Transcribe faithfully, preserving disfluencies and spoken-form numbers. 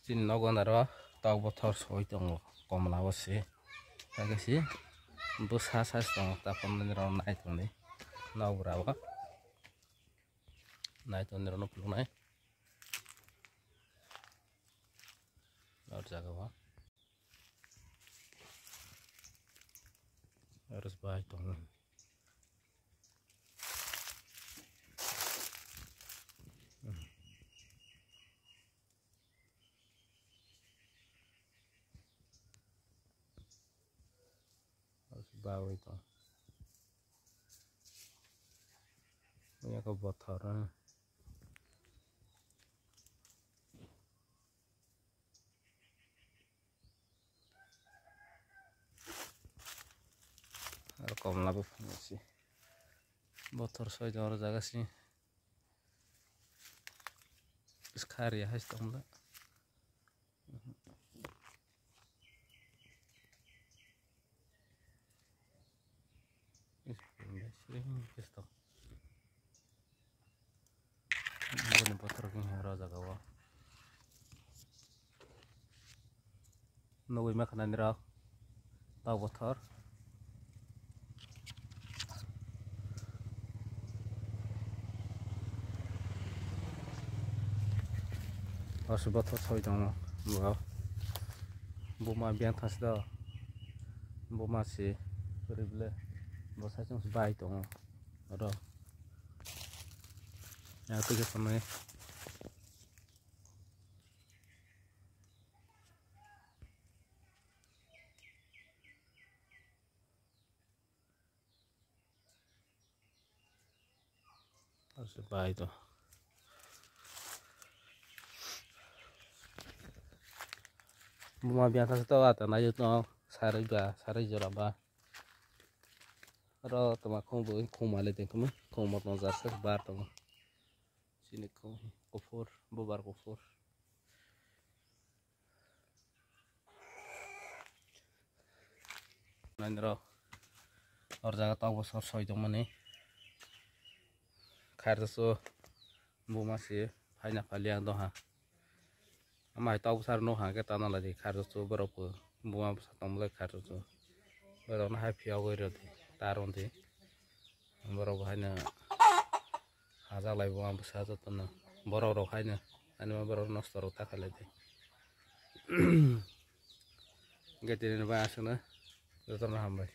Chini nogo naro tok bothor soi tongo, komla bo se. Kagisi bwsa sa tongo, ta komla ni rok nai tongdi. Nok bura bo nai tongdi rok no phunuknai. Nor jaga bo. Aro se bai tongo. Aro se bai tongo. Yak bothor. Aro komla bo phunukse. Bothor soi tongo oro jaga sini. Skari hai se tongla. Boni bothor wngkha o jaga o. Nugui mankha nini rok tok bothor. Oro se bothor soi tongo bo. Buma biyang thangsi do. Buma se kwrwi bwle. Bo saichung se bai tongo. Oro. Ya, twi khe samani. Ase bai to. Buma biyang thangsi to ata nai to sarui ba, sarui jora ba. Aro toma khong bo khong male tengkuma khong motno jar se bar tongo. Chini khong kuphur, bubar kuphur. Nani rok, or jaga tok bosor soi tongmani. Kharjaso buma se phaina phalia doha. Ama hai tok bosar no hangke tana ladi kharjaso borok bo buma bwsa tongmolai kharjaso. Borok no hai phiyogwi rwdi, ta rwdi. Borok bo haino hajak lai bo ang bwsa jotono borok rok haino ani ma borok nosto rok ta khailai di. Hwnkhe tini bo aswkno jotono hambai.